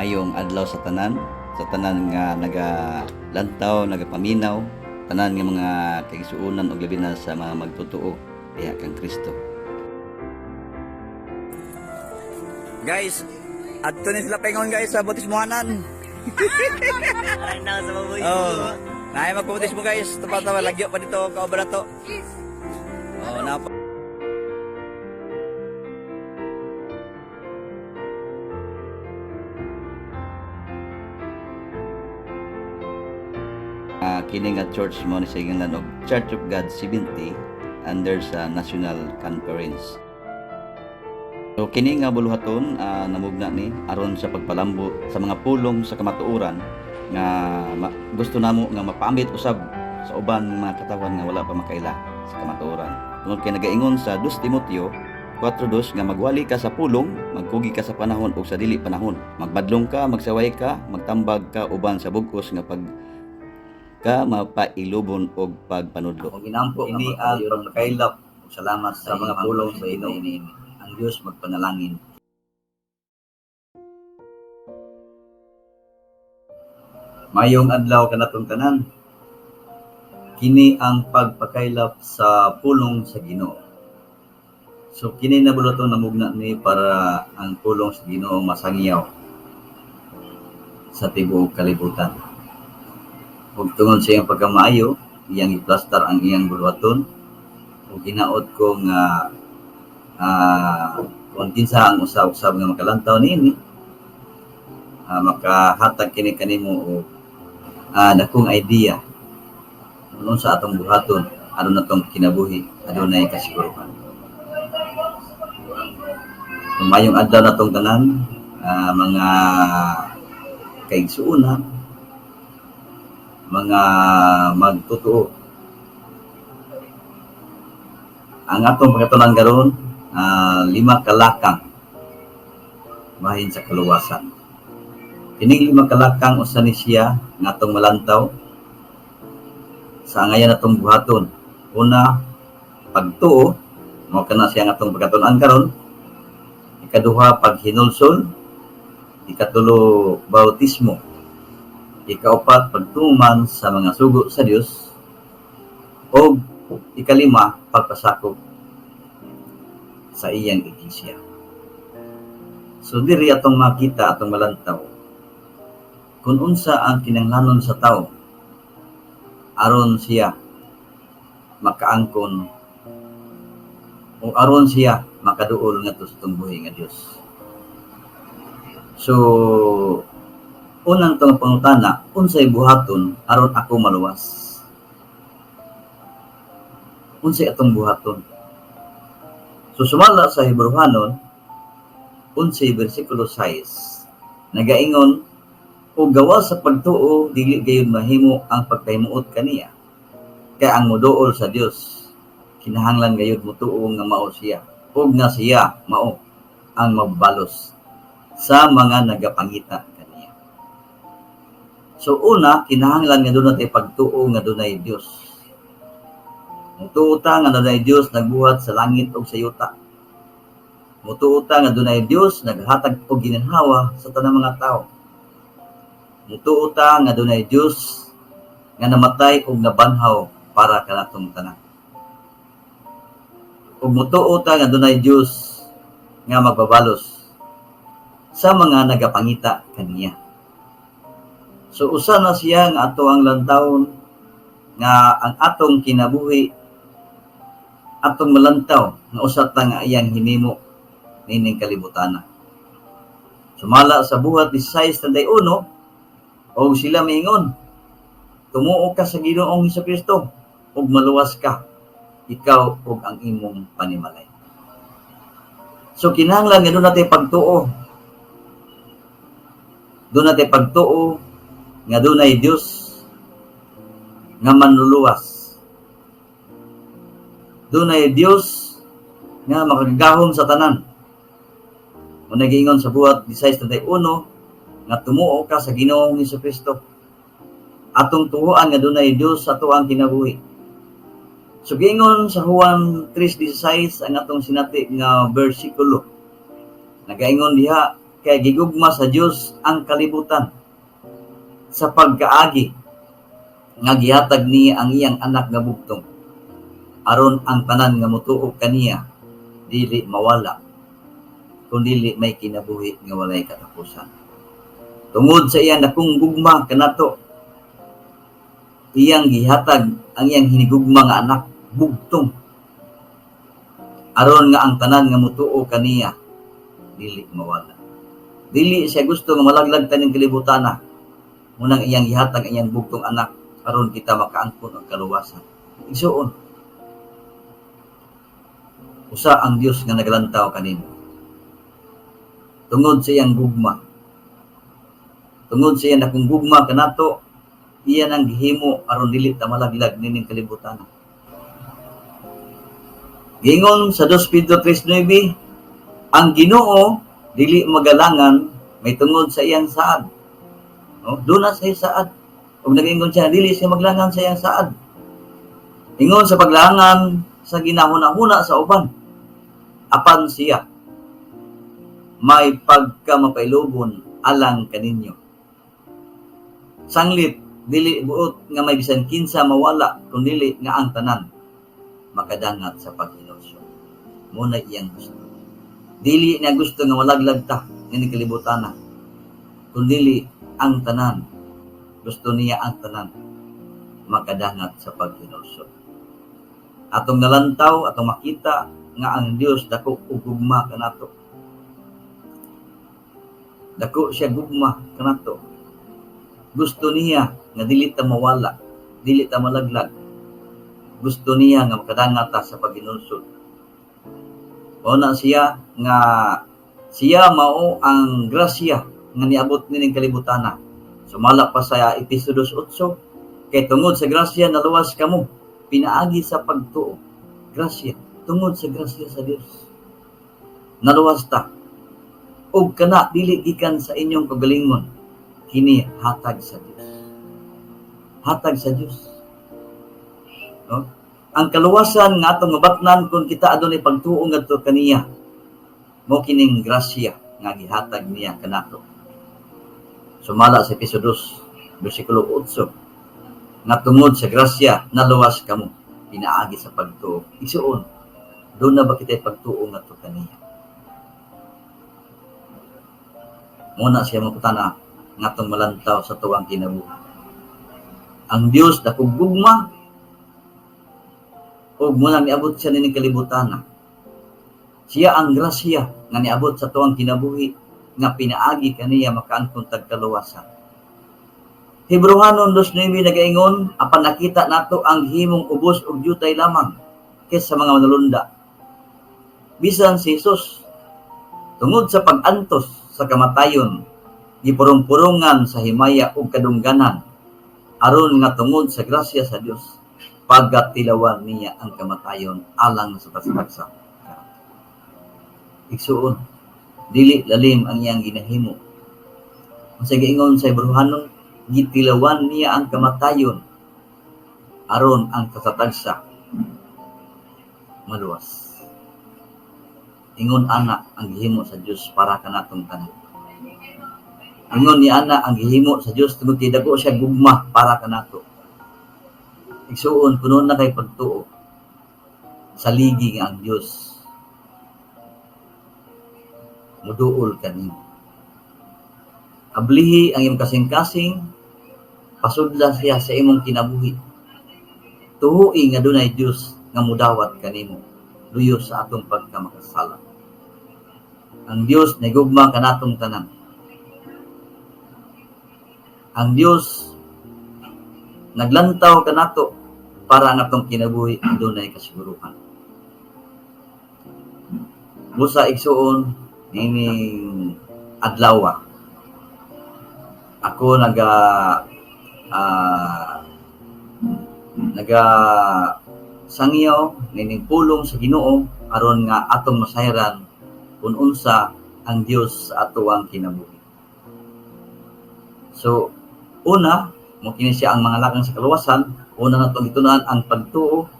Maayong adlaw sa tanan nga nagalantaw, nagapaminaw, tanan nga mga kaigsuonan ug labi na sa mga magtotoo diha kang Kristo. Guys, adto ni sila paingon, guys, sa bautismohanan. Na sa mabuhay. Oh. Naay magbautismo, guys. Tupa-tawa lagyo pa dito kaobra to. Oh, na. Kini nga church mo ni sa inglan og Church of God 70 under sa National Conference. So kini nga buluhaton namugna ni aron sa pagpalambo sa mga pulong sa kamatuoran nga gusto namo nga mapaambit usab sa uban mga katawhan nga wala pa makaila sa kamatuoran. Tungod kay nagaingon sa 2 Timoteo 4:2 nga magwali ka sa pulong, magkugi ka sa panahon ug sa dili panahon. Magbadlong ka, magsaway ka, magtambag ka uban sa bug-os nga pag ka mapailubon og pagpanudlo. Kung ginampo Ini nga ang pagkailap ug salamat sa mga pulong sa Ginoo. Ginoo. Ang Dios magpanalangin. Mayong adlaw kanatong tanan. Kini ang pagpakaylap sa pulong sa Ginoo. So kini na buluhaton namugna ni para ang pulong sa Ginoo masangyaw sa tibuok kalibutan. Ug tungod sa iyang pagkamaayo, iyang iplastar ang iyang buluhaton ug hinaot ko nga kung kinsa ang usa-usab nga makalantaw niini, makahatag kini kanimo og dakong idea kung sa atong buhaton aron natong kinabuhi adunay kasiguruhan. Mayong adlaw natong tanan, mga kaigsuonan, mga magtotoo. Ang atong pagkatunan karon, lima ka lakang bahin sa kaluwasan. Kining lima ka lakang usa ni siya nga atong malantaw sa angayan atong buhaton. Una, pagtuo, mao kana siya nga atong pagkatunan karon. Ikaduha, paghinulsol. Ikatulo, bautismo. Ikaupat, pagtuman sa mga sugo sa Dios. O ikalima, pagpasakop sa iyang iglesia. So diri atong makita, atong malantaw kung unsa ang kinahanglanon sa tao aron siya makaangkon o aron siya makaduol ngadto sa buhi nga Dios. So unang tong pangutana, unsay buhaton aron ako maluwas? Unsay atong buhaton? So sumala sa Hebreohanon 11 bersikulo 6, nagaingon, "O gawas sa pagtuo dili gayud mahimo ang pagpahimuot kaniya, kay ang moduol sa Dios kinahanglan gayud motuo nga mao siya ug nga siya mao ang mabalos sa mga nagapangita kaniya." So una, kinahanglan nga dunay tay pagtuo nga dunay Dios. Mutuo ta nga dunay Dios nagbuhat sa langit ug sa yuta. Mutuo ta nga dunay Dios naghatag og ginhawa sa tanang mga tawo. Mutuo ta nga dunay Dios nga namatay ug nabanhaw para kanatong tanan. Ug mutuo ta nga dunay Dios nga magbabalos sa mga nagapangita kaniya. So usa na siya nga ato ang lantawon nga ang atong kinabuhi atong malantaw nga usa ta nga iyang hinimo nining kalibutana. Sumala sa Buhat 16:31, og sila miingon, "Tumuo ka sa Ginoong Hesukristo ug maluwas ka, ikaw ug ang imong panimalay." So kinahanglan nga dunay tay pagtuo. Dunay tay pagtuo nga dunay Dios nga manluluwas. Dunay Dios nga makagagahom sa tanan. Mao giingon sa Buhat 16:31 nga tumuo ka sa Ginoong Hesukristo. Atong tuoan nga dunay Dios sa atoang kinabuhi. So giingon sa Juan 3:16, ang atong sinati nga bersikulo. Nagaingon diha, Kay gigugma sa Dios ang kalibutan sa pagkaagi nga gihatag niya ang iyang anak nga bugtong, aron ang tanan nga motuo kaniya dili mawala kundili may kinabuhi nga walay katapusan. Tungod sa iyang dakong gugma kanato, iyang gihatag ang iyang hinigugma nga anak bugtong, aron nga ang tanan nga motuo kaniya dili mawala. Dili siya gusto nga malaglag taning kalibutan na. Munang iyang gihatag ang iyang bugtong anak aron kita makaangkon og kaluwasan. Igsuon, usa ang Dios nga nagalantaw kanimo. Tungod sa iyang gugma. Tungod sa iyang dakong gugma kanato, iya nang gihimo aron dili ta malaglag nining kalibutan. Giingon sa 2 Pedro 3:9, ang Ginoo dili magalangan may tungod sa iyang saad. No? Duna sa saad. Ug nag-ingon siya, dili siya maglangan sa iyang saad. Ingon sa paglangan sa ginahuna-huna sa uban. Apan siya may pagkamapailubon alang kaninyo. Sanglit dili buot nga may bisan kinsa mawala, kundili nga ang tanan makadangat sa paghinulsol. Muna iyang gusto. Dili niya gusto nga malaglag ta nga kalibutan na, kundili ang tanan. Gusto niya ang tanan makadangat sa paghinulsol. Atong nalantaw, atong makita nga ang Dios dako og gugma kanato. Dako siya gugma kanato. Gusto niya nga dili ta mawala, dili ta malaglag. Gusto niya nga makadangat ta sa paghinulsol. Mao na siya nga siya mao ang grasya nga niabot nining kalibutana. Sumala pa sa Epeso 2:8, kay tungod sa grasya naluwas kamo pinaagi sa pagtuo. Grasya, tungod sa grasya sa Dios naluwas ta. Ug kana dili gikan sa inyong kagalingon, kini hatag sa Dios. Hatag sa Dios. No? Ang kaluwasan nga atong mabatnan kung kita adunay pagtuo ngadto kaniya, mo kining grasya nga gihatag niya kanato. Sumala sa Epeso 2 bersikulo 8, nga tungod sa grasya naluwas kamo pinaagi sa pagtuo. Igsuon, duna ba kita pagtuo ngadto kaniya? Muna siya maputana nga atong malantaw sa tuwang kinabuhi. Ang Dios dakong gugma ug muna niabot siya nining kalibutan. Siya ang grasya nga niabot sa tuwang kinabuhi nga pinaagi kaniya makaangkon tag kaluwasan. Hebreohanon 2:9 nagaingon, apan nakita nato ang himong ubos og dyutay lamang kaysa mga manulunda. Bisan si Jesus, tungod sa pag-antos sa kamatayon, gipurong-purungan sa himaya ug kadungganan, aron nga tungod sa grasya sa Dios pagatilawan niya ang kamatayon alang sa tagsa. Igsuon, dili lalim ang iyang ginahimo. Ang sa giingon sa Hebreohanon, gitilawan niya ang kamatayon aron ang kasatagsa maluwas. Ingon ana ang gihimo sa Dios para kanatong tanan. Ingon ni ana ang gihimo sa Dios tungod kay dako siya gugma para kanato. Igsuon, kuno na kay pagtuo sa ligi nga ang Dios muduol kanimo. Ablihi ang imong kasing-kasing, pasudla siya sa imong kinabuhi. Tuhui nga dunay Dios nga mudawat kanimo luyo sa atong pagkamakasala. Ang Dios nagugma kanatong tanan. Ang Dios naglantaw kanato para ang atong kinabuhi adunay kasiguruhan. Busa, igsuon, nining adlaw ako naga sangyaw nining pulong sa Ginoo aron nga atong masayran kung unsa ang Dios sa atoang kinabuhi. So, una, mo kini siya ang mga lakang sa kaluwasan. Una natong gitun-an ang pagtuo,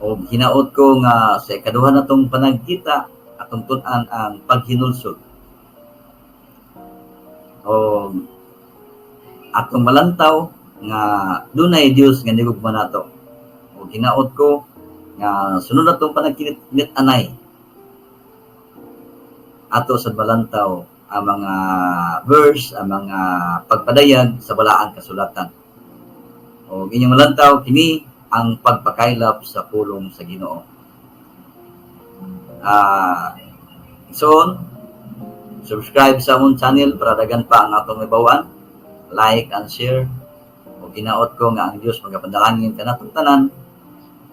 o hinaot ko nga sa ikaduha natong panagkita atong tun-an ang paghinulsol. O atong malantaw nga dunay Dios nga nigugma nato. O ginaot ko nga sunod natong panagkinit anay ato sa malantaw ang mga verse, ang mga pagpadayag sa balaang kasulatan. O inyong malantaw kini ang pagpakaylap sa pulong sa Ginoo. So, subscribe sa among channel para dagan pa ang atong ibawan. Like and share. O ginaot ko nga ang Dios magapanalangin kanatong tanan.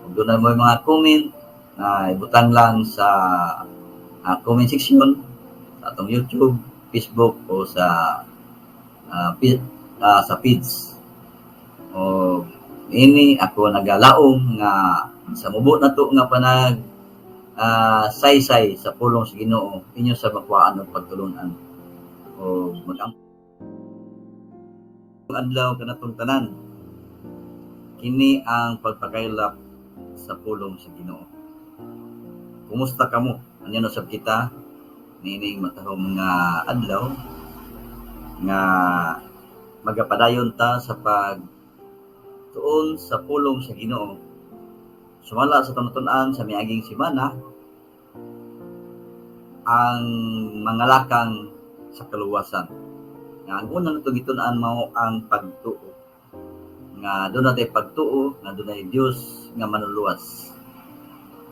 Kung doon mo mga comment na ibutang lang sa comment section sa atong YouTube, Facebook o sa feeds. O ini ako nagalaom nga sa mubo nato nga panag saysay sa pulong sa Ginoo, inyo sa makuhaan og pagtulunan o mag adlaw kanatong tanan. Kini ang pagpakaylap sa pulong sa Ginoo. Kumusta kamo? Anya na sab kita niining matahom nga adlaw nga magapadayon ta sa pag tuon sa pulong sa Ginoo. Sumala sa tanutun-an sa miaging semana, ang mga lakang sa kaluwasan. Nga ang una nato gitun-an mao ang pagtuo. Nga doon natay pagtuo nga dunay Dios nga manuluwas.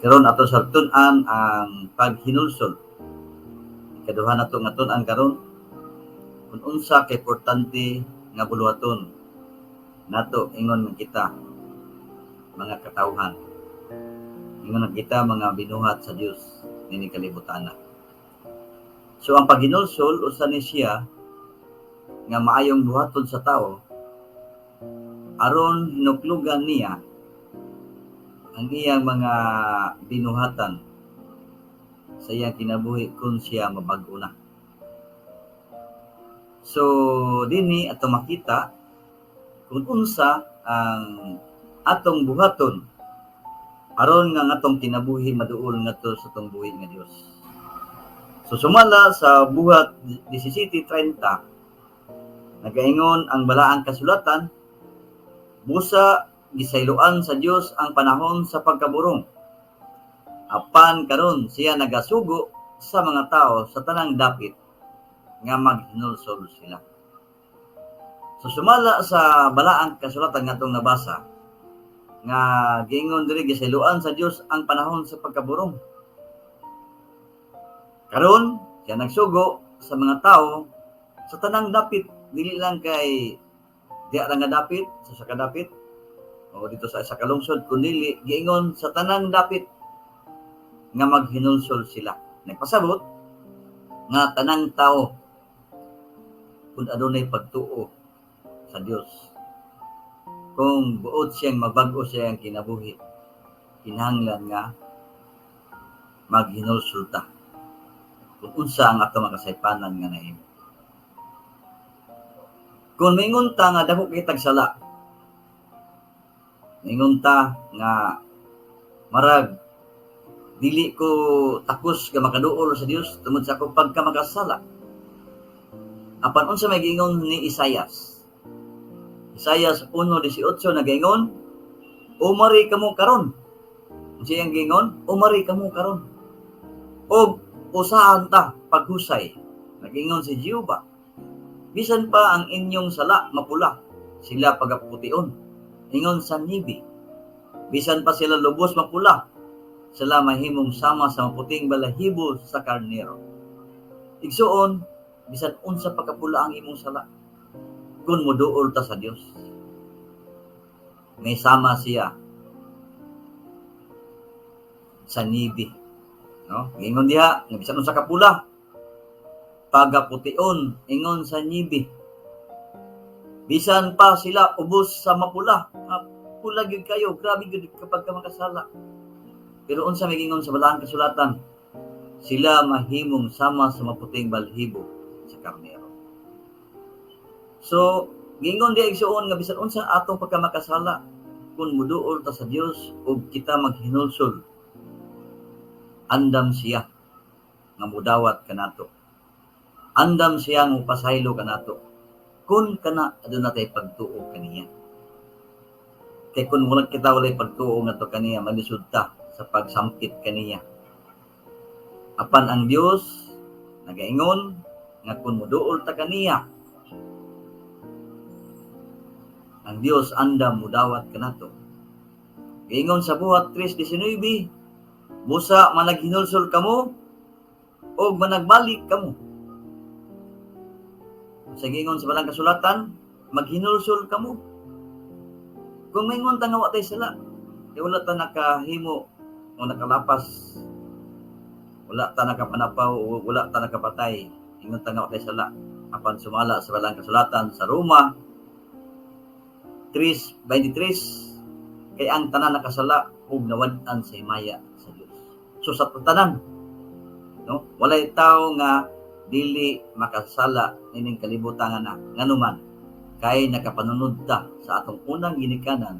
Karon ato sa tun-an ang paghinulsol. Ikaduha nato nga tun-an karon kung unsa ka importante nga buluhaton nato ingon man kita mga katawhan. Ingon man kita mga binuhat sa Dios niini kalibutan. So ang paghinulsol, usa ni siya nga maayong buhaton sa tao aron hinuklugan niya ang iyang mga binuhatan sa iyang kinabuhi kung siya mabag-o na. So dinhi ato makita kung unsa ang atong buhaton aron nga ang atong kinabuhi maduol ngadto sa atong buhi nga Dios. So sumala sa Buhat 17:30, nagaingon ang balaang kasulatan, "Busa gisayloan sa Dios ang panahon sa pagkaburong. Apan karon siya nagasugo sa mga tao sa tanang dapit nga maghinulsol sila." So sumala sa balaang kasulatan nga atong nabasa nga giingon diri, gisayloan sa Dios ang panahon sa pagkaburong. Karon siya nagsugo sa mga tao sa tanang dapit, dili lang kay diha ra nga dapit sa kadapit o dito sa isa ka lungsod, kundi giingon sa tanang dapit nga maghinulsol sila. Nagpasabot nga tanang tao kung adunay pagtuo sa Dios, kung buot siyang mabag-o siyang kinabuhi, kinahanglan nga maghinulsol ta kung unsa ang ato makasaypanan nga nahimo. Kung maingon ta nga dako kitag sala, maingon ta nga marag dili ko takos nga makaduol sa Dios tungod sa akong pagkamakasala. Apan unsa may giingon ni Isayas? Isayas 1:18 nagaingon, "Umari kamo karon." Unsa iyang giingon? "Umari kamo karon. Og usahan ta paghusay." Nagingon si Jehova. "Bisan pa ang inyong sala mapula, sila pagapution ingon sa nibi. Bisan pa sila lubos mapula, sila mahimong sama sa maputing balahibo sa karnero." Igsuon, bisan unsa pa kapula ang imong sala, kung muduol ta sa Dios, may sama siya sa nibi. No? Ingon diha, nga bisan unsa kapula, pagapution ingon sa nibi. Bisan pa sila ubos sa mapula, pula gyud kayo, grabe gyud kapag ka makasala. Pero unsa may gingon sa balaang kasulatan? Sila mahimong sama sa maputing balhibo sa karnero. So, gingon diha, igsuon, nga bisan unsa atong pagkamakasala, kung muduol ta sa Dios ug kita maghinulsol, andam siya nga mudawat kanato. Andam siya nga mopasaylo kanato kun kana aduna tay pagtuo kaniya. Kay kun wala kita walay pagtuo ngadto kaniya, malisod ta sa pagsampit kaniya. Apan ang Dios nagaingon nga kun moduol ta kaniya, ang Dios andam mudawat kanato. Giingon sa Buhat 3:19, "Busa managhinulsol kamo og managbalik kamo." Sa giingon sa Balaang Kasulatan, maghinulsol kamo. Kung maingon ta nga wa tay sala, kay wala ta nakahimo o nakalapas, wala ta nakapanapaw o wala ta nakapatay, ingon ta nga wa tay sala. Apan sumala sa Balaang Kasulatan sa Roma 3:23, kay ang tanan nakasala ug nawad-an sa himaya sa Dios. So sa tanan, no, walay tawo nga dili makasala nining kalibutan nga na nganuman kay nakapanunod ta sa atong unang ginikanan,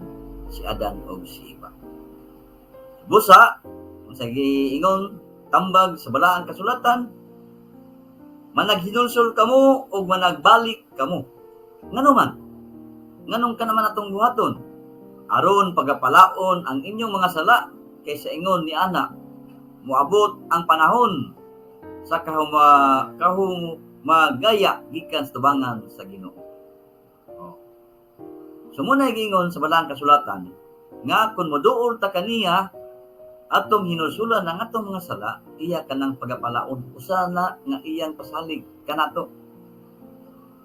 si Adan ug si Eva. Busa kung sa giingon tambag sa Balaang Kasulatan, managhinulsol kamo ug managbalik kamo. Nganuman? Nganong ka naman atong buhaton? Aron pagapalaon ang inyong mga sala, kay sa ingon ni ana, moabot ang panahon sa kahumagaya gikan sa tubangan sa Ginoo. Oh. So muna giingon sa Balaang Kasulatan nga kung moduol ta kaniya, atong hinulsulan ang atong mga sala, iya kanang pagapalaon. Usa na nga iyang pasalig kanato.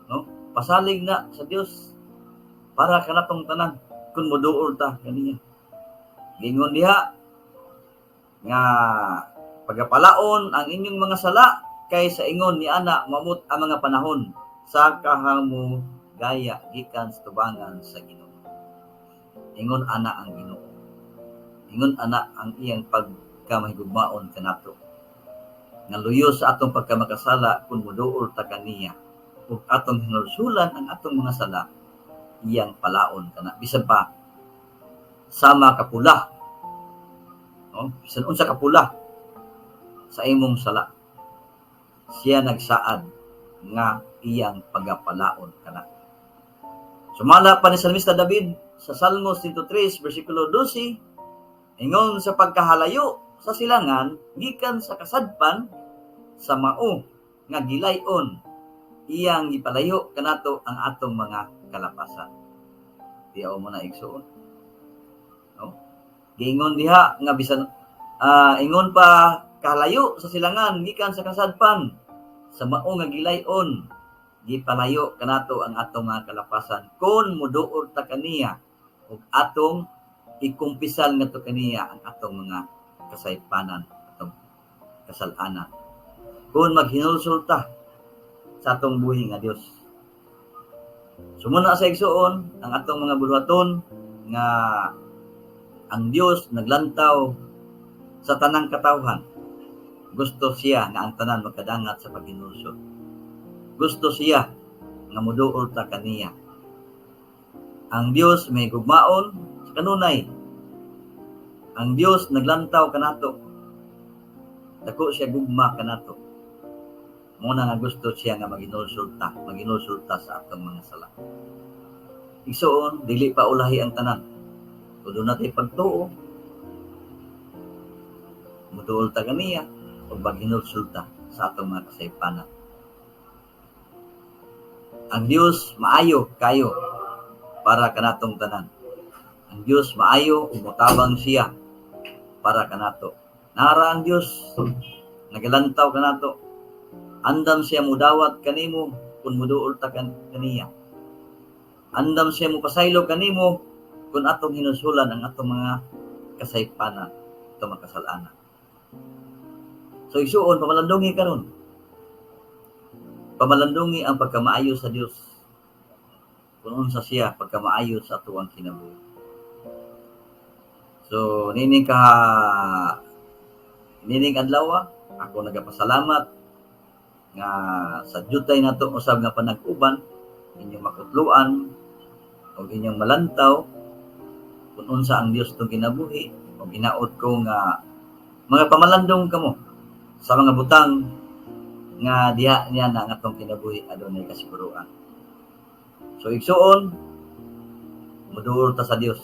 No? Pasalig na sa Dios para kanatong tanan kung moduol ta kaniya. Giingon diha nga pagapalaon ang inyong mga sala, kay sa ingon ni ana, moabot ang mga panahon sa kahamugaya gikan sa tubangan sa Ginoo. Ingon ana ang Ginoo. Ingon ana ang iyang pagkamahigugmaon kanato. Nga luyo sa atong pagkamakasala kung moduol ta kaniya ug atong hinulsulan ang atong mga sala, iyang palaon kana bisan pa sama kapula. No? Bisan unsa kapula sa imong sala, siya nagsaad nga iyang pagapalaon kana. Sumala pa ni Salmista David sa Salmo 103 versikulo 12, ingon sa pagkahalayo sa silangan gikan sa kasadpan sa mao nga gilayon, iyang gipalayo kanato ang atong mga kalapasan. Tiyaw mo na, igsuon. No? Giingon diha nga bisan ingon pa kalayo sa silangan gikan sa kasadpan sa mao nga gilayon, gipalayo kanato ang atong mga kalapasan kon moduol ta kaniya ug atong ikumpisal ngadto kaniya ang atong mga kasaypanan, atong kasalanan, kun maghinulsol ta sa atong buhi nga Dios. Sumuna sa igsuon ang atong mga buluhaton nga ang Dios naglantaw sa tanang katawhan. Gusto siya nga ang tanan magkadangat sa paghinulsol. Gusto siya nga moduol ta kaniya. Ang Dios may gugmaon sa kanunay. Ang Dios naglantaw kanato. Dako siya gugma kanato. Mao na nga gusto siya nga maghinulsol ta sa atong mga sala. Igsuon, dili pa ulahi ang tanan. Kung duna tay pagtuo, muduol ta kaniya ug maghinulsol ta sa atong mga kasaypanan. Ang Dios maayo kayo para kanatong tanan. Ang Dios maayo ug motabang siya para kanato. Nara ang Dios, nagalantaw kanato. Andam siya mudawat kanimo kung muduol ta kaniya. Andam siya mopasaylo kanimo kung atong hinulsulan ang atong mga kasaypanan, atong mga kasalanan. So igsuon, pamalandungi karon. Pamalandungi ang pagkamaayo sa Dios. Kung unsa siya pagkamaayo sa atuang kinabuhi. So nining adlaw, ako nagapasalamat nga sa jutay nato usab nga panag-uban, inyong makutluan ug inyong malantaw kung unsa ang Dios tong kinabuhi, ug hinaot ko nga mga pamalandong kamo sa mga butang Nga diha niya na ang atong kinabuhi adunay kasiguruan. So igsuon, muduol ta sa Dios.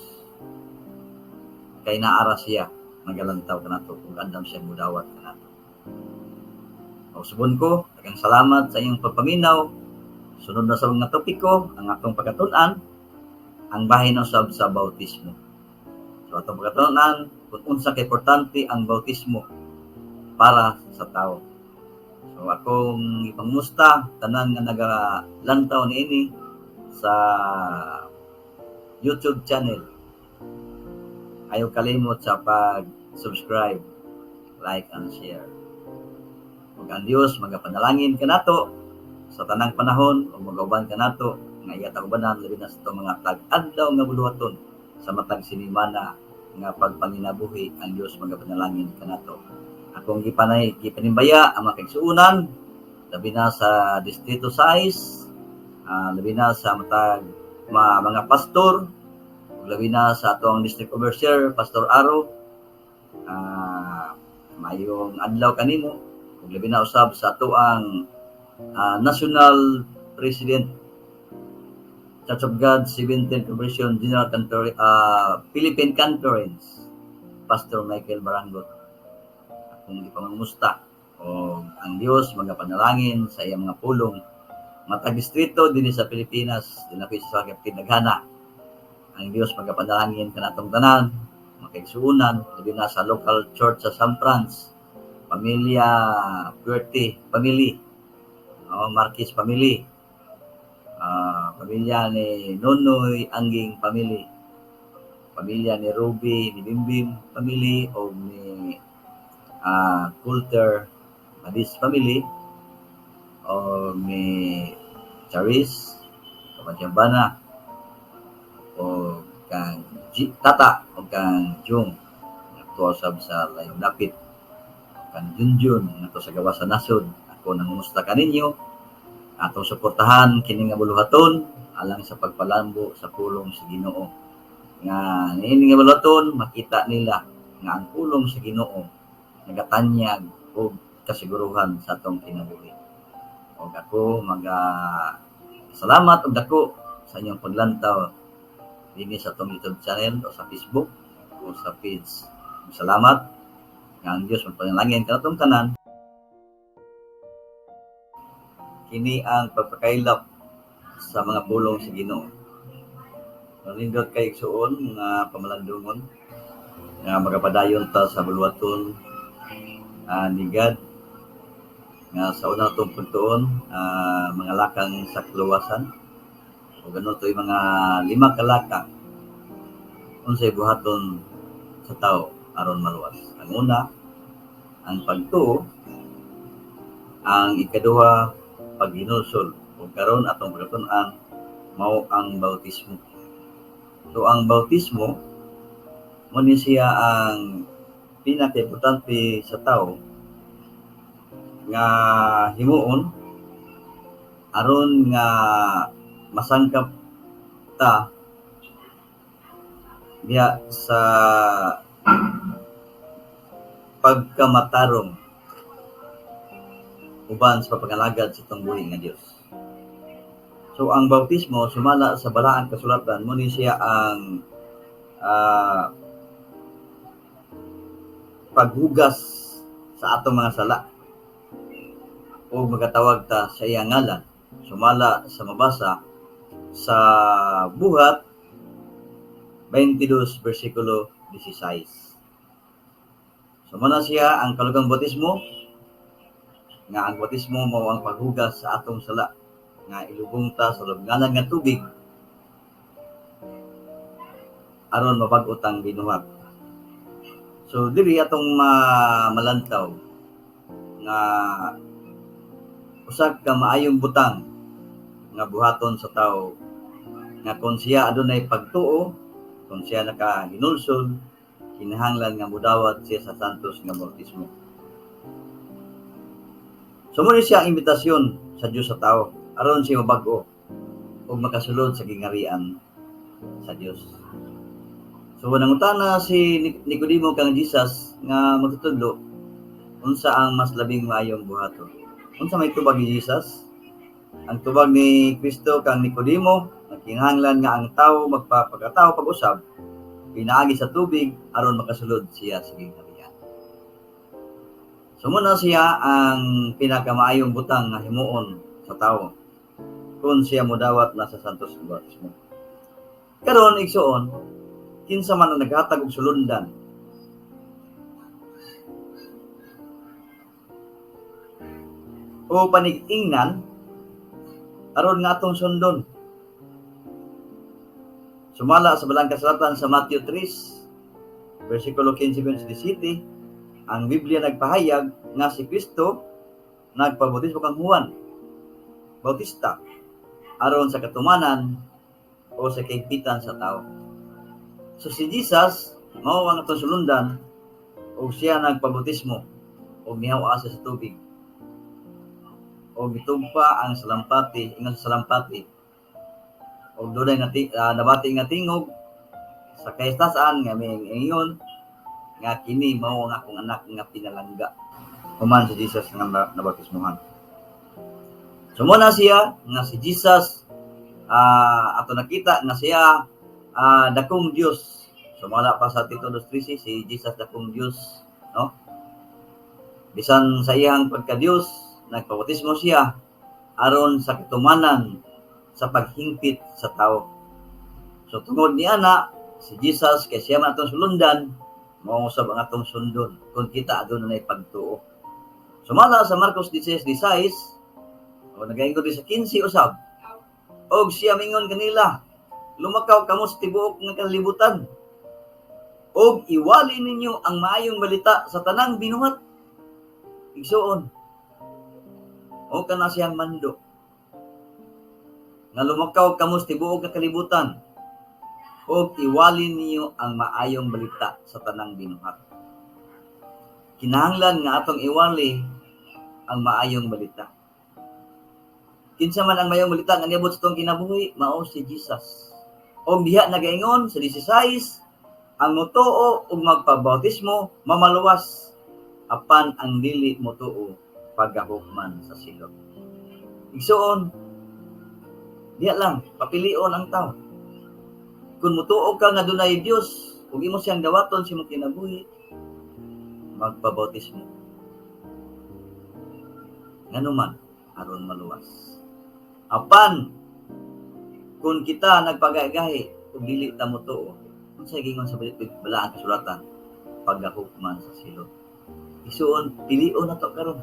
Kay naara siya magalantaw kanato ug andam siya mudawat kanato. O subon ko, daghang salamat sa inyong pagpaminaw. Sunod na sa mga topiko, ang atong pagkatun-an, ang bahin usab sa bautismo. So atong pagkatun-an kung unsa ka importante ang bautismo para sa tao. So akong ipangusta tanan nga nagalantaw niini sa YouTube channel. Ayaw kalimot sa pag-subscribe, like and share. Ug ang Dios magapanalangin kanato sa tanang panahon ug magauban kanato nga iya kaubanan, labi na sa atong mga tag-adlaw nga buluhaton sa matag sinimana nga pagpanginabuhi, ang Dios magapanalangin kanato. Akong gipanay gipanimbaya ang mga kaigsuonan, labi na sa Distrito 6, labi na sa matag mga pastor, ug labi na sa atong district overseer, Pastor Aro. Mayong adlaw kanimo. Ug labi na usab sa atoang National President, Church of God 17 Conversion General Confer Philippine Conference, Pastor Michael Baranggot. Akong gipangamusta o ang Dios magapanalangin sa iyang mga pulong matag distrito dinhi sa Pilipinas, dinhi sa pinaghana. Ang Dios magapanalangin kanatong tanan mga kaigsuonan, labi na sa local church sa San Franz, pamilya Puerte family, oh, Marquez family, pamilya ni Nonoy Angging family, pamilya ni Ruby ni Bimbim family, o ni Coulter Madis family, o ni Charis Kamansyambana, o kang G, Tata, o kang Jung nga sab sa Layong Dapit, kang Junjun nga sa gawas sa nasod. Ako nangumusta kaninyo. Atong suportahan kini nga buluhaton alang sa pagpalambo sa pulong sa Ginoo, nga niini nga buluhaton makita nila nga ang pulong sa Ginoo nagatanyag og kasiguruhan sa atong kinabuhi. Og ako maga salamat og dako sa inyong paglantaw dinhi sa atong YouTube channel o sa Facebook o sa page. Salamat, nga ang Dios magpanalangin kanatong tanan. Kini ang pagpakaylap sa mga pulong sa Ginoo. Nindot kay igsuon mga pamalandungon nga magapadayon ta sa buluhaton ni God, nga sa unang atong pagtuon, mga lakang sa kaluwasan. O gano to'y mga lima ka lakang unsay buhaton sa tao aron maluwas. Ang una, ang pagtuo; ang ikaduha, paghinulsol; ug karon atong pagtun-an mao ang bautismo. So ang bautismo mo ni siya ang pinakaimportante sa tao nga himuon aron nga masangkap ta diha sa pagkamatarong uban sa pagpangalagad sa atong buhi nga Dios. So ang bautismo, sumala sa Balaang Kasulatan, mo ni siya ang paghugas sa atong mga sala o magatawag ta sa iyang ngalan, sumala sa mabasa sa Buhat 22 versikulo 16. So mao na siya ang kalugang bautismo, nga ang bautismo mao ang paghugas sa atong sala nga ilubong ta sa lubnganan nga tubig aron mabag-o tang binuhat. So diri atong malantaw nga usa ka maayong butang nga buhaton sa tao nga kung siya adunay pagtuo, kung siya nakahinulsol, kinahanglan nga mudawat siya sa santos nga bautismo. So mo ni siya ang imbitasyon sa Dios sa tao aron siya mabag-o ug makasulod sa gingarian sa Dios. So nangutana si Nicodemo kang Jesus nga magtutudlo, unsa ang mas labing maayong buhaton. Unsa may tubag ni Jesus? Ang tubag ni Kristo kang Nicodemo, nagkinahanglan nga ang tao magpapakatao pag-usab pinaagi sa tubig aron makasulod siya sa gingharian. So muna siya ang pinakamaayong butang nga himuon sa tao kung siya modawat na sa santos nga bautismo. Karon, igsuon, kinsa man ang naghatag og sulundan o panig-ingnan aron nga atong sundon? Sumala sa Balaang Kasulatan sa Matthew 3, versikulo 15 17, ang Biblia nagpahayag nga si Kristo nagpabautismo kang Juan Bautista aron sa katumanan o sa kahigpitan sa tao. So si Jesus mao ang atong sulundan og siya nagpabautismo og nihawa siya sa tubig o gitugpa ang salampati, ingon sa salampati og dunay nabati nga tingog sa kahitasan nga may ingon nga, "Kini mao ang akong anak nga pinalangga." Human si Jesus nga nabautismohan. So muna siya nga si Jesus, ato nakita nga siya dakong Dios. Sumala pa sa Tito 2:13, si Jesus dakong Dios, no? Bisan sa iyang pagka-Dios, nagpabautismo siya aron sa katumanan sa paghingpit sa tao. So tungod ni ana, si Jesus kay siya man atong sulundan, mao usab ang atong sundon kung kita aduna nay pagtuo. Sumala sa Marcos 16:16 o nagaingon din sa 15 usab, og siya mingon kanila, "Lumakaw kamo sa tibuok nga kalibutan og iwali ninyo ang maayong balita sa tanang binuhat." Igsuon, o kana siyang mando nga lumakaw kamo sa tibuok nga kalibutan ug iwali ninyo ang maayong balita sa tanang binuhat. Kinahanglan nga atong iwali ang maayong balita. Kinsa man ang maayong balita nga niabot sa atong kinabuhi? Mao si Jesus. Og diha nagaingon sa 16, ang motuo ug magpabautismo mamaluwas, apan ang dili motuo pagahukman sa silot. Igsuon, diha lang papilion ang tao. Kung motuo ka nga dunay Dios ug imo siyang dawaton sa imong kinabuhi, magpabautismo. Nganuman? Aron maluwas. Apan kung kita nagpagahi ug dili ta motuo, unsay gingon sa Balaang Kasulatan? Pagahukman sa silot. Igsuon, pilion nato karon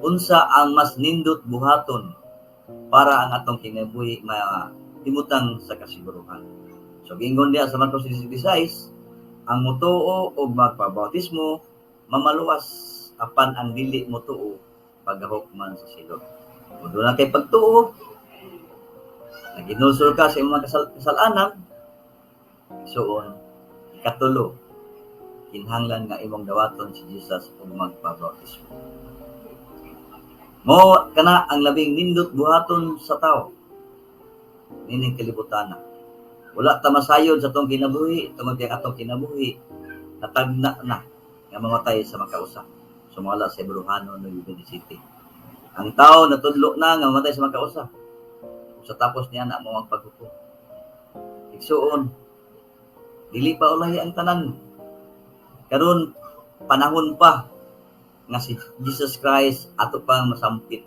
unsa ang mas nindot buhaton para ang atong kinabuhi mahimutang sa kasiguruhan. So giingon diha sa Marcos 16, ang motuo og magpabautismo mamaluwas, apan ang dili motuo pagahukman sa silot. Kung duna kay pagtuo, naginulsol ka sa imong mga kasalanan, igsuon, ikatulo, kinahanglan nga imong dawaton si Jesus ug magpabautismo. Mo kana ang labing nindot buhaton sa tao nining kalibutan. Wala ta masayod sa atong kinabuhi tungod kay ang atong kinabuhi natagna na nga mamatay sa makausa. Sumala sa Hebreohano 9:27. Ang tao natudlo na nga mamatay sa makausa. Ug sa tapos niya na mo ang paghukom. Igsuon, dili pa ulahi ang tanan. Karon panahon pa nga si Jesus Christ ato pang masampit.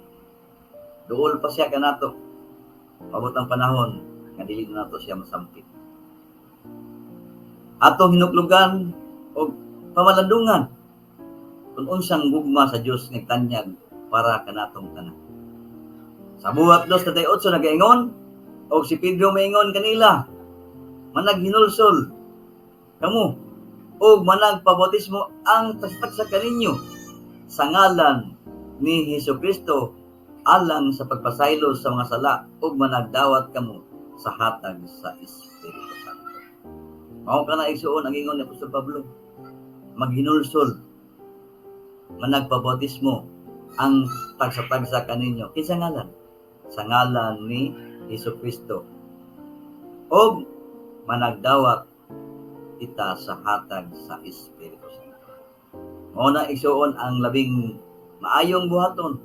Duol pa siya kanato. Mabot ang panahon nga dili na nato siya masampit. Atong hinuklugan og pamalandungan kung unsang gugma sa Dios nga tanyag para kanatong tanan. Sa Buhat 2:38 nagaingon, og si Pedro maingon kanila, "Managhinulsol kamo og managpabautismo ang tagsa kaninyo sa ngalan ni Hesus Kristo alang sa pagpasaylo sa mga sala ug managdawat kamo sa hatag sa Espiritu Santo." Mao kana, igsuon, ang ingon ni Apostol Pablo. Maghinulsol, managpabautismo ang tagsa-tagsa kaninyo. Kinsa ngalan? Sa ngalan ni Hesus Kristo. Og managdawat kita sa hatag sa Espiritu Santo. Mao na, igsuon, ang labing maayong buhaton.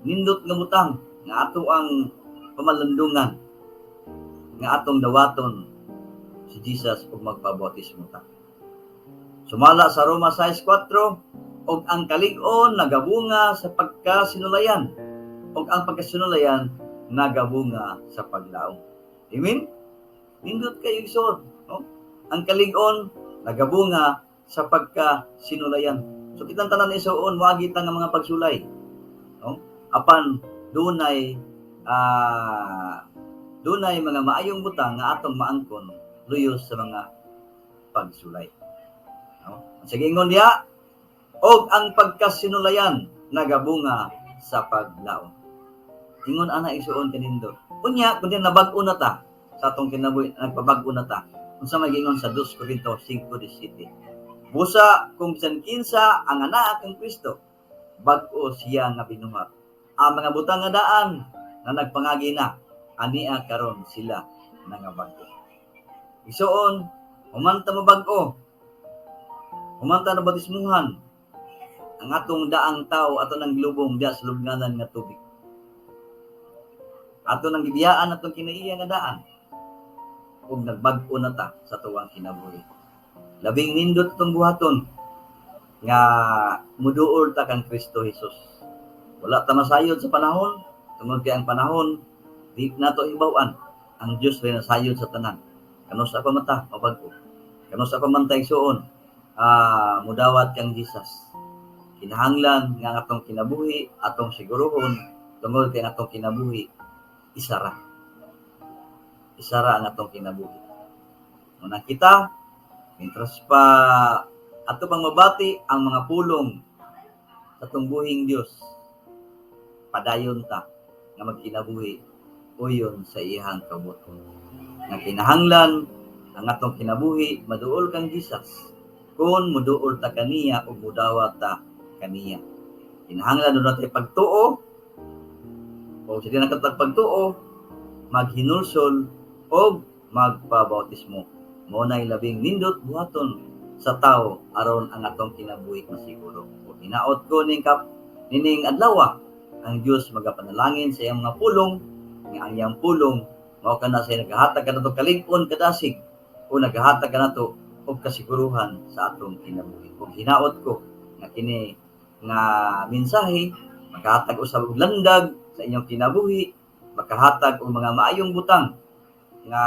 nindot nga butang nga ato ang pamalandungan nga atong dawaton si Jesus ug magpabautismo ta. Sumala sa Roma 6:4, og ang kalig-on nagabunga sa pagkasinulayan, og ang pagkasinulayan nagabunga sa paglaom. Amen? Nindot kayo igsoon, no? Ang kalig-on nagabunga sa pagkasinulayan. So kitang tanan isuon, moagi ta nga mga pagsulay, no? Apan dunay dunay mga maayong butang nga atong maangkon luyos sa mga pagsulay. No? Sige, ingon diha, og ang pagkasinulayan nagabunga sa paglaom. Ingon ana, isuon, kanindot. Unya kun nabag-o na ta sa atong kinabuhi, nagpabag-o na ta. Unsa may giingon sa 2 Corinto 5:17? Busa kung bisan kinsa ang anaa kang Kristo, bag-o siya nga binuhat. Ang mga butang nga daan na nagpangagi na, ania karon sila nangabag-o. Isuon, humanta mo bag-o, humanta na batismuhan, ang atong daang tao ato nang gilubong diya sa lubnganan nga tubig. Ato nang gibiyaan atong kinaiya nga daan ug nagbag-o na ta sa tuwang kinabuhi. Labing nindot itong buhaton nga muduol ta kang Kristo Jesus. Wala ta masayod sa panahon, tungod kay ang panahon di nato hibaw-an. Ang Dios rin nasayod sa tanan. Kanus-a pa man ta mabag-o? Kanus-a pa man ta, igsuon, mudawat kang Jesus? Kinahanglan nga ang atong kinabuhi atong siguruhon, tungod kay ang atong kinabuhi isara. Isara ang atong kinabuhi. Muna kita, mientras pa ato pang mabati ang mga pulong sa atong buhing Dios, padayon ta nga magkinabuhi uyon sa iyang kabut-on. Nga kinahanglan ang atong kinabuhi maduol kang Jesus kung muduol ta kaniya ug mudawat ta kaniya. Kinahanglan duna tay pagtuo, o sa di nakatag pagtuo, maghinulsol og magpabautismo. Mao nay labing nindot buhaton sa tao aron ang atong kinabuhi masiguro. Ug hinaot ko ning kap nining adlaw, ang Dios magapanalangin sa iyang mga pulong, nga ang iyang pulong mao kana sa nagahatag kanato kalig-on, kadasig, o nagahatag kanato og kasiguruhan sa atong kinabuhi. Ug hinaot ko nga kini nga mensahe makahatag usab og landag sa inyong kinabuhi, makahatag og mga maayong butang nga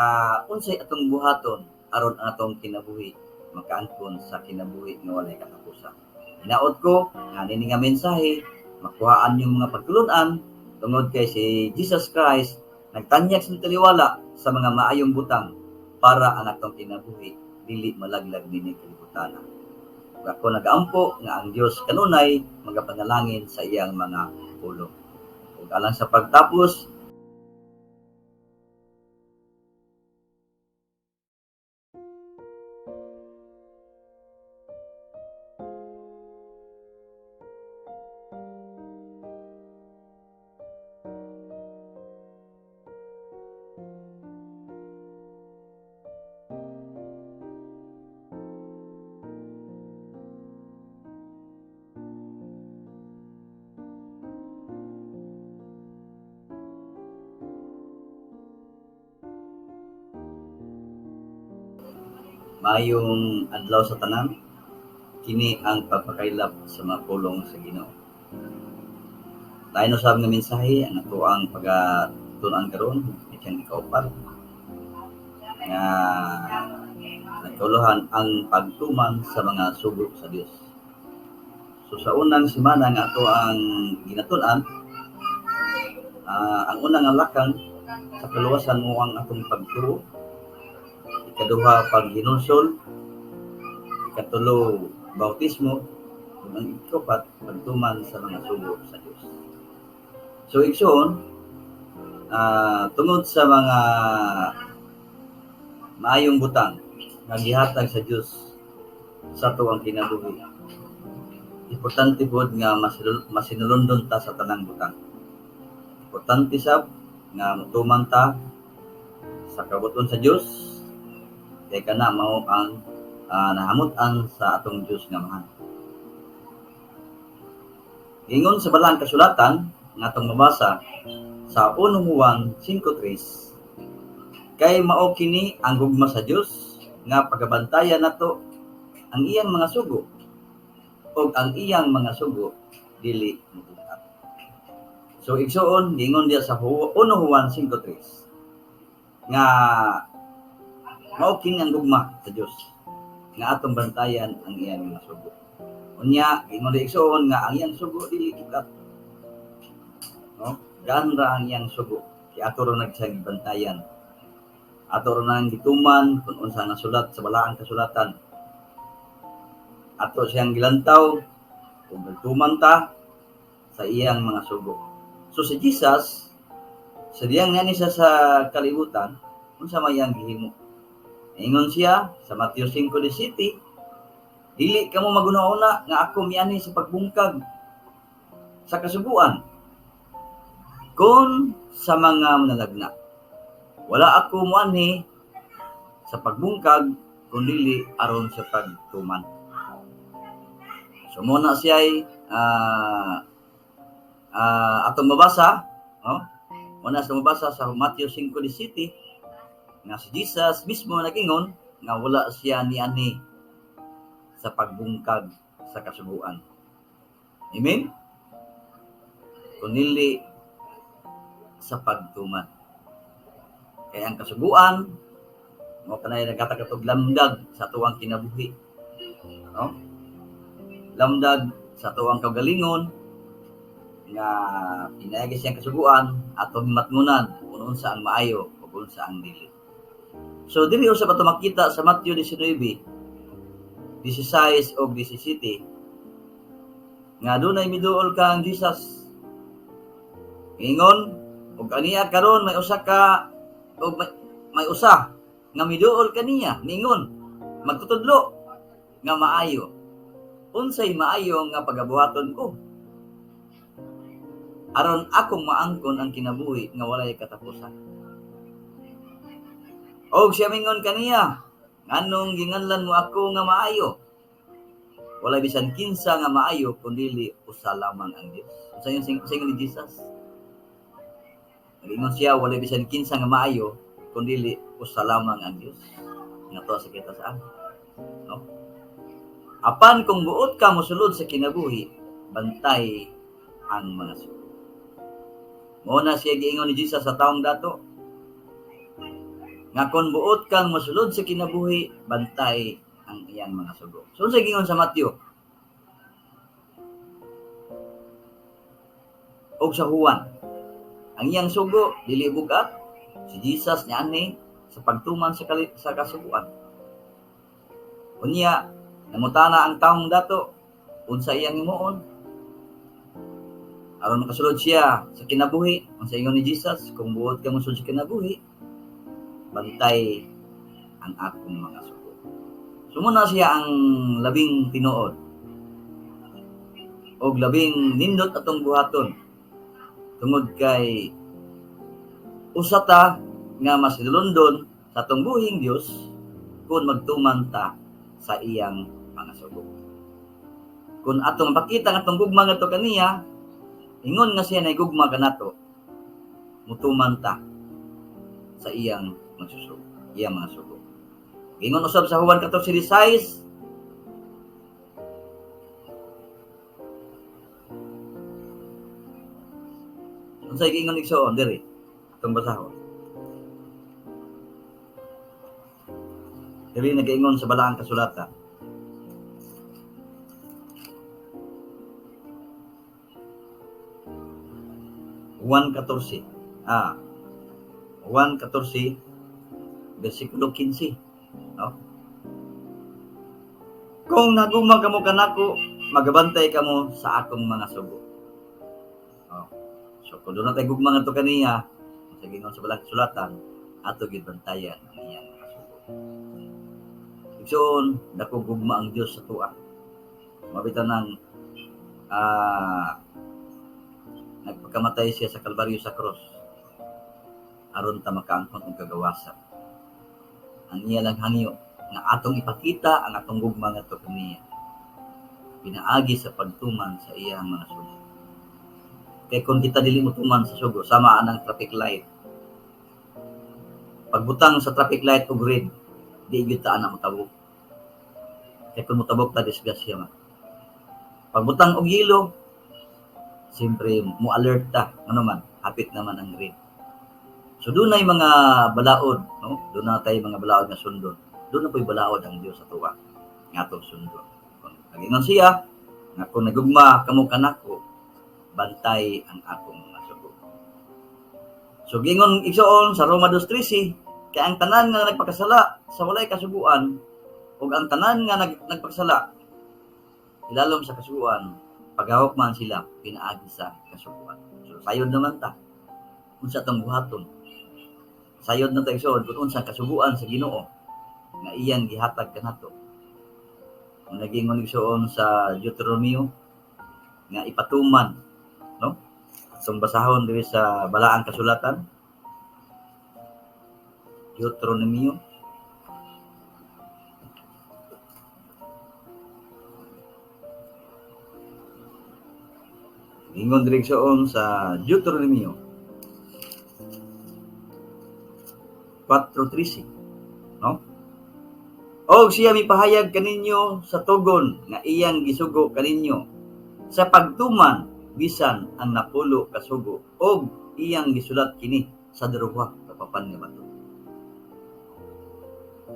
unsay atong buhaton aron ang atong kinabuhi makaangkon sa kinabuhi nga walay katapusan. Hinaot ko nga nini nga mensahe makuhaan yung mga pagtulunan, tungod kay si Jesus Christ nagtanyag sa taliwala sa mga maayong butang para ang atong kinabuhi dili malaglag nini kalibutan. Ug ako nagaampo nga ang Dios kanunay magapanalangin sa iyang mga pulong. Ug alang sa pagtapos, maayong adlaw sa tanan. Kini ang pagpakaylap sa mga pulong sa Ginoo. Lain usab nga mensahe ang atoang pagatun-an karon, ikang ikaupat nga nagkauluhan ang pagtuman sa mga sugo sa Dios. So sa unang semana nga ato ang ginatun-an, ang unang nga lakang sa kaluwasan mo ang atong pagtuo, ikaduha paghinulsol, ikatulo bautismo, ug ang ikapat pagtuman sa mga sugo sa Dios. So igsoon, tungod sa mga maayong butang nga gihatag sa Dios sa atuang kinabuhi, importante pod nga masinulondon ta sa tanang butang. Importante sab nga motuman ta sa kabut-on sa Dios, kay kana mao ang nahamut-an sa atong Dios nga Amahan. Ingon sa balang kasulatan, nga atong mabasa sa 1 Juan 5:3, kay mao kini ang gugma sa Dios nga pagabantayan nato ang iyang mga sugo, ug ang iyang mga sugo dili mabugak. So igsuon, giingon diya sa 1 Juan 5:3 nga mao kini ang gugma sa Dios nga atong bantayan ang iyang mga sugo. Unya, giingon diya igsuon nga ang iyang sugo dili bugat. No? Gaan ra ang iyang sugo. Kay ato ra nag siyang gibantayan. Ato ra nang gituman kung unsa nga sulat sa balaang kasulatan. Ato siyang gilantaw kung nagtuman ta sa iyang mga sugo. So si Jesus, sa diyang niya siya sa kalibutan, unsa may iyang gihimo? Ingon siya sa Mateo 5:17, dili kamo maguna-una nga ako mianhi sa pagbungkag sa kasuguan kon sa mga manalagna. Wala ako muanhi sa pagbungkag kun dili aron sa pagtuman. So muna siya ay atong mabasa, no? Muna sa mabasa sa Mateo 5:17 nga si Jesus mismo nagingon nga wala siya nianhi sa pagbungkag sa kasuguan. Amen? Kunili sa pagtuman. Kaya ang kasuguan, mo kanay nagkatakatog lamdag sa tuwang kinabuhi. No? Lamdag sa tuwang kagalingon nga pinayagi siyang kasuguan atong himatngunan kung unsa ang maayo o kung unsa ang dili. So dili usab ato makita sa Mateo 19, 16 og 17 nga dunay miduol kang Jesus. Ingon og aniya karon may usa ka og may usa nga miduol kaniya, ningon magtutudlo nga maayo. Unsay maayo nga pagabuhaton ko aron akong maangkon ang kinabuhi nga walay katapusan? Og siya mingon kaniya, nganong ginganlan mo ako nga maayo? Walay bisan kinsa nga maayo kundi usa lamang ang Dios. Unsa yung singon ni Jesus? Nag-ingon siya, walay bisan kinsa nga maayo kundi usa lamang ang Dios. Nga to sa kita saan? No? Apan kung buot ka mosulod sa kinabuhi, bantay ang mga sugo. Mao na siya giingon ni Jesus sa taong dato nga kung buot kang mosulod sa kinabuhi, bantay ang iyang mga sugo. So unsa giingon sa Mateo og sa Juan? Ang iyang sugo dili bugat. Si Jesus niani sa pagtuman sa sa kasuguan. Unya nangutana ang taong dato unsa iyang himuon aron makasulod siya sa kinabuhi. Unsa ingon ni Jesus? Kung buot ka mosulod sa kinabuhi, bantay ang akong mga sugo. So muna siya ang labing tinuod og labing nindot atong buhaton tungod kay usa ta nga mas hinulondon sa atong buhing Dios kung magtuman ta sa iyang mga sugo. Kung atong mapakita nga atong gugma ngadto kaniya, ingon nga siya nay gugma kanato, mutuman ta sa iyang magsusugo, iyang mga sugo. Ingon usab sa Juan 14:16, unsay giingon igsoon diri? Atong basahon. Diri nagaingon sa balaang kasulatan. Juan 14. Juan 14 versikulo 15. No? Kung nagugma kamo kanako, magabantay kamo sa akong mga sugo. No? So kung doon na tayo gugma ngadto kaniya, sa gingon sa balang sulatan, ato gid bantayan ang iyang mga sugo. Igsoon, dako gugma ang Dios sa tuwa. Mabitan ng nagpakamatay siya sa Kalbaryo sa cross aron ta makaangkon og kagawasan. Ang iya lang hangyo nga atong ipakita ang atong gugma ngadto kaniya pinaagi sa pagtuman sa iyang mga sugo. Kay kung kita dili motuman sa sugo, sama anang traffic light. Pagbutang sa traffic light og red, di gyud ta ana motabok. Kay kung motabok ta, disgrasya man. Pagbutang og yellow, siyempre mo alert ta, ano man, hapit naman ang red. So dunay mga balaod, no? Doon na tayo mga balaod nga sundon. Doon na po'y balaod ang Dios sa tuwa nga atong sundon. Kung nagingon siya nga kung nagugma kamo kanako, bantay ang akong mga sugo. So gingon, igsoon, sa Roma 2:13, kay ang tanan nga nagpakasala sa walay kasuguan ug ang tanan nga nagpakasala ilalom sa kasuguan, pagahok man sila pinaagi sa kasuguan. So sayod naman ta unsa atong buhaton. Sayod na ta, igsoon, kung unsa kasuguan sa Ginoo nga iyang gihatag kanato. Ang nagingon, igsoon, sa Deuteronomio nga ipatuman, no? Atong basahon diri sa Balaang Kasulatan. Deuteronomio. Ingon diri, igsoon, sa Deuteronomio 4:13, no? Og siya mipahayag kaninyo sa tugon nga iyang gisugo kaninyo sa pagtuman bisan ang 10 ka sugo og iyang gisulat kini sa duha ka papan nga bato.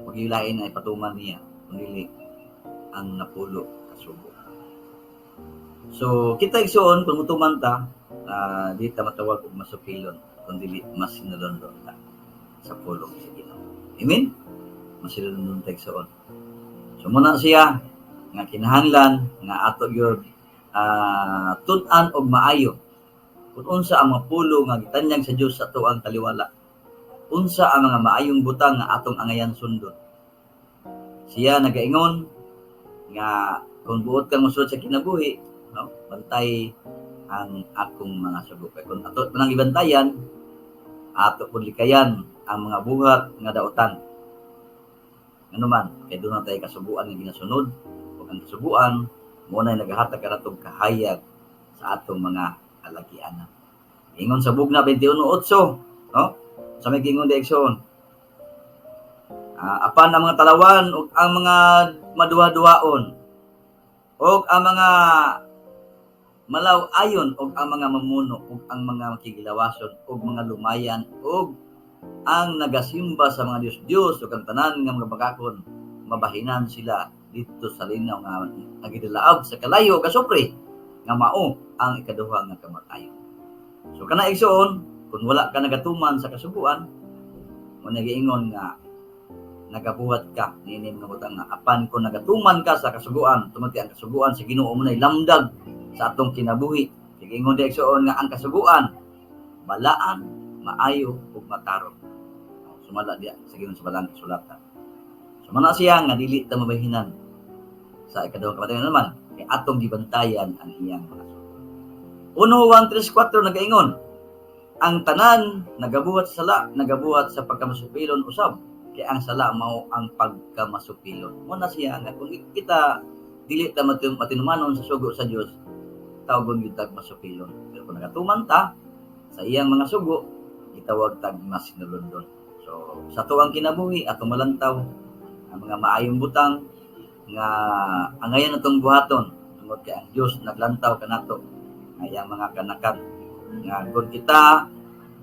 Magilain na ipatuman niya kung dili ang 10 ka sugo. So kita, igsoon, kung mutuman ta, di ta matawag og masupilon kung dili masinulondon ta sa pulong sa Ginoo. Amen? Masinulondon ta, igsoon. So muna siya nga kinahanglan nga ato gyud tun-an og maayo kung unsa ang mga pulong nga gitanyag sa Dios sa atuang taliwala. Unsa ang mga maayong butang nga atong angayan sundon. Siya nagaingon nga kung buot kang mosulod sa kinabuhi, no, bantay ang akong mga sugo. Kay kung ato manang gibantayan, ato pud likayan ang mga buhat nga dautan. Ano man, kay doon na tayo kasuguan nga ginasunod, ug ang kasuguan mo na nagahatag kanatong kahayag sa atong mga kalagianan. Ingon sa Bugna 21:8, no? Sa may gingon di, igsoon. Apan ang mga talawan ug ang mga maduha-duhaon ug ang mga malaw-ayon ug ang mga mamuno ug ang mga makigilawason ug mga lumayan ug ang nagasimba sa mga Diyos-Diyos ug ang tanan nga mga bakakon, mabahinan sila didto sa linaw nga nagidalaab sa kalayo ug asupre nga mao ang ikaduha nga kamatayon. So kana, igsoon, kung wala ka nagatuman sa kasuguan, mo nagiingon nga nagabuhat ka niini mga butang nga apan kung nagatuman ka sa kasuguan, tungod kay ang kasuguan sa Ginoo mo nay lamdag sa atong kinabuhi. Kay giingon di, igsoon, nga ang kasuguan balaan, maayo ug matarong. Sumala diya sa Ginoo sa Balang Kasulatan. So mana siya nga dili ta mabahinan sa ikaduhang kamatayon naman kay atong gibantayan ang iyang mga sugo. 1 Juan 3:4 nagaingon, ang tanan nagabuhat sa sala nagabuhat sa pagkamasupilon usab, kay ang sala mao ang pagkamasupilon. Mo na siya nga kung kita dili ta matinumanon sa sugo sa Dios, tawgon gyud tag masupilon. Pero kung nagatuman ta sa iyang mga sugo, gitawag tag masinulondon. So sa tuang kinabuhi, atong malantaw ang mga maayong butang nga angayan atong buhaton tungod kay ang Dios naglantaw kanato nga iyang mga kanakan nga kung kita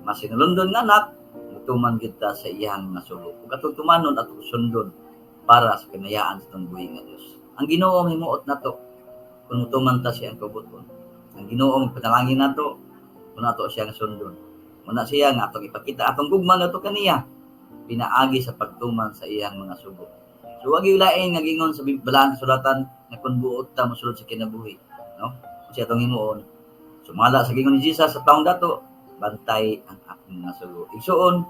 masinulondon nga anak, mutuman kita sa iyang mga sugo ug atong tumanon at sundon para sa kinayaan sa atong buhi nga Dios. Ang Ginoo ang himuot nato kung mutuman ta siyang kabubut-on. Ang Ginoo ang panalangin nato kung nato siyang sundon. Muna siya nga atong ipakita atong gugma nato kaniya pinaagi sa pagtuman sa iyang mga sugo. So wag lain nga gingon sa Balaan Kasulatan nga kung buot ta mosulod sa kinabuhi, no? Kung siya atong himuon, sumala sa gingon ni Jesus sa taong dato, bantay ang akong mga sugo. Igsuon,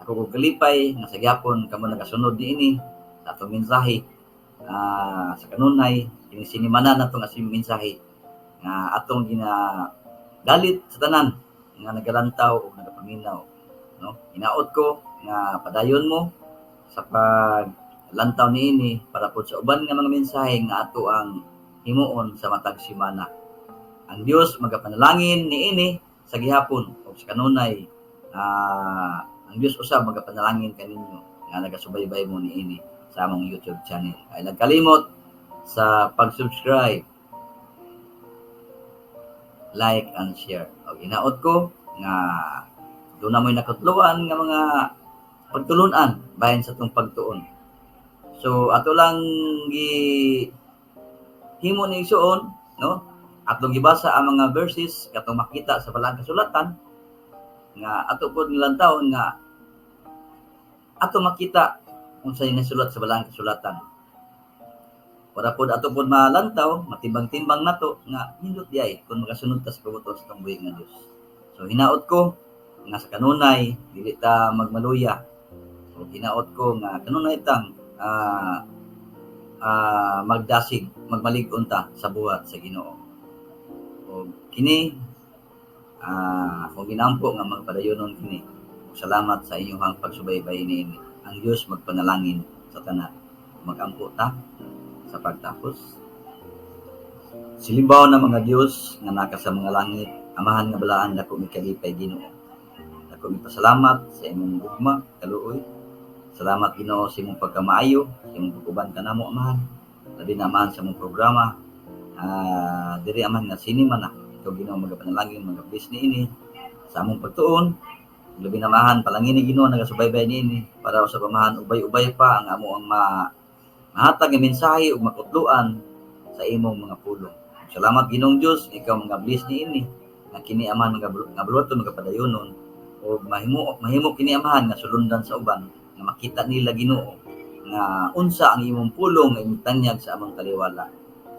ako kog kalipay nga sa gyapon kamo nagasunod niini sa atong mensahe sa kanunay kini sinimana nato nga si mensahe nga atong ginagalit sa tanan nga nagalantaw o nagapaminaw, no? Hinaot ko nga padayon mo sa paglantaw niini para pod sa uban nga mga mensahe nga ato ang himuon sa matag semana. Ang Dios magapanalangin niini sa gihapon ug sa kanunay ang Dios usab magapanalangin kaninyo nga nagasubaybay mo niini sa among YouTube channel. Ay nagkalimot sa pag-subscribe, like and share. Og hinaot ko nga doon na mo'y nakutluan nga mga pagtulunan bahin sa atong pagtuon. So ato lang gi himo ni igsuon, no? Atong gibasa ang mga verses katong makita sa balaang kasulatan nga ato pod nilantawon nga ato makita unsay nasulat sa balaang kasulatan. Para pod ato pod malantaw, matimbang-timbang nato nga nindot diay kung makasunod ta sa kabubut-on sa atong buhi nga Dios. So hinaot ko nga sa kanunay dili ta magmaluya. O hinaot ko nga kanunay tang magdasig, magmalig-on ta sa buhat sa Ginoo. O kini akong ginampo nga magpadayonon kini. Ug salamat sa inyong pagsubaybay niini. Ang Dios magpanalangin sa tanan. Magampo ta sa pagtapos. Silibaw na mga Dios nga naka sa mga langit, Amahan nga balaan, dako mi kalipay, Ginoo. Dako mi pasalamat sa imong gugma, kaluoy. Salamat, Ginoo, sa imong pagkamaayo, sa imong pag-uban kanamo, Amahan. Labi na, Amahan, sa imong programa. Diri, Amahan, nga cinema na. Ikaw, Ginoo, magapanalangin, magabless niini sa among pagtuon. Labi na, Amahan, palangini, Ginoo, nagasubaybay niini para sa Amahan ubay-ubay pa ang amo ang mahatag nga mensahe ug makutluan sa imong mga pulong. Salamat, Ginoong Dios, ikaw mga bless niini nga kini, Amahan, mga nga buluhaton magapadayonon ug mahimo mahimo kini, Amahan, nga sulundan sa uban nga makita nila, Ginoo, nga unsa ang imong pulong nga imong tanyag sa among taliwala.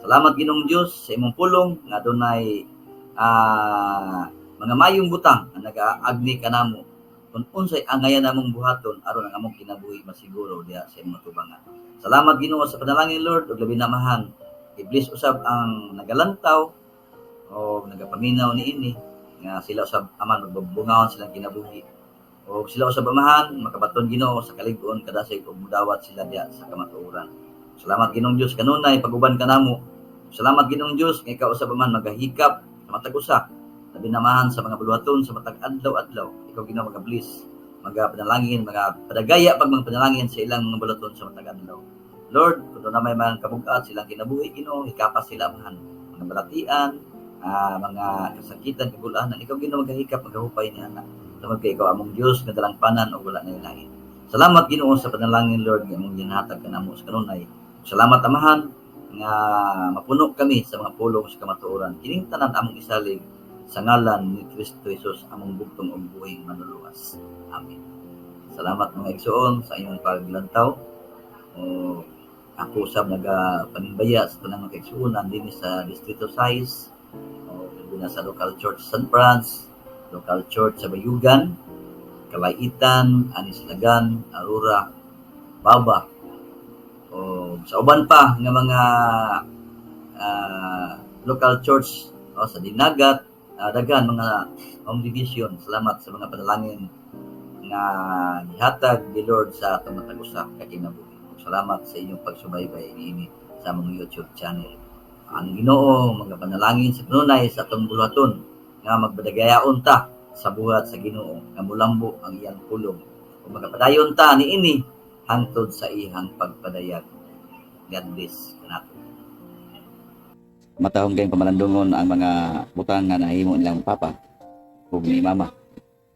Salamat, Ginoong Dios, sa imong pulong nga dunay mga mayong butang nga nagaagni kanamo kung unsay angayan namong buhaton aron ang among kinabuhi masiguro diha sa imong tubangan. Salamat, Ginoo, sa panalangin, Lord, ug labi na, Amahan, i-bless usab ang nagalantaw o nagapaminaw niini nga sila usab, Aman, magbubungahon silang kinabuhi. O sila usab, Amahan, makabaton, Ginoo, sa kalig-on kadasig ug mudawat sila diha sa kamatuoran. Salamat, Ginoong Dios, kanunay pag-uban kanamo. Salamat, Ginoong Dios, nga ikaw usab, Amahan, magahikap sa matag usa. Labi na, Amahan, sa mga buluhaton sa matag adlaw-adlaw. Ikaw, Ginoo, magabless, magapanalangin, mga padagaya pag mga panalangin sa ilang mga buluhaton sa matag adlaw. Lord, kung doon na may mga kabugat silang kinabuhi, Ginoo, hikapas sila, Amahan. Mga balatian, mga kasakitan, kagulanan, ikaw, Ginoo, magahikap, magahupay ni ana. Tungod kay ikaw among Dios nga dalangpanan o wala na lain. Salamat, Ginoo, sa panalangin, Lord, nga imong ginhatag kanamo sa kanunay. Salamat, Amahan, nga mapuno kami sa mga pulong sa kamatuoran. Kining tanan among isalig sa ngalan ni Kristo Jesus, among bugtong ug buhing manluluwas. Amen. Salamat, mga igsoon, sa inyong paglantaw. O ako usab nagapanimbaya sa tanang mga kaigsuonan dinhi sa Distrito 6 o labi na sa local church San Franz, local church sa Bayugan, Kalaitan, Anislagan, Aurora, Baba, o sa uban pa nga mga local church o sa Dinagat, daghan mga home division. Salamat sa mga panalangin nga gihatag ni Lord sa atong matag usa ka kinabuhi. Salamat sa inyong pagsubaybay niini sa among YouTube channel. Ang Ginoo mga panalangin sa kanunay sa atong buluhaton nga magbadagayaon ta sa buhat sa Ginoo nga mulambo ang iyang pulong ug magapadayon ta niini hangtod sa iyang pagpadayag. God bless kanato. Matahong kayong pamalandungon ang mga butang nga nahimo nilang papa ug ni mama.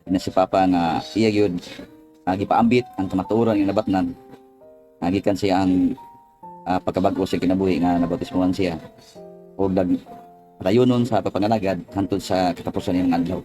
Na si papa nga iya gyud gipaambit ang kamatuoran nga nabatnan. Gikan siya ang pagkabag-o sa kinabuhi nga nabautismuhan siya ug nag padayonon sa pagpangalagad hangtod sa katapusan niyang adlaw.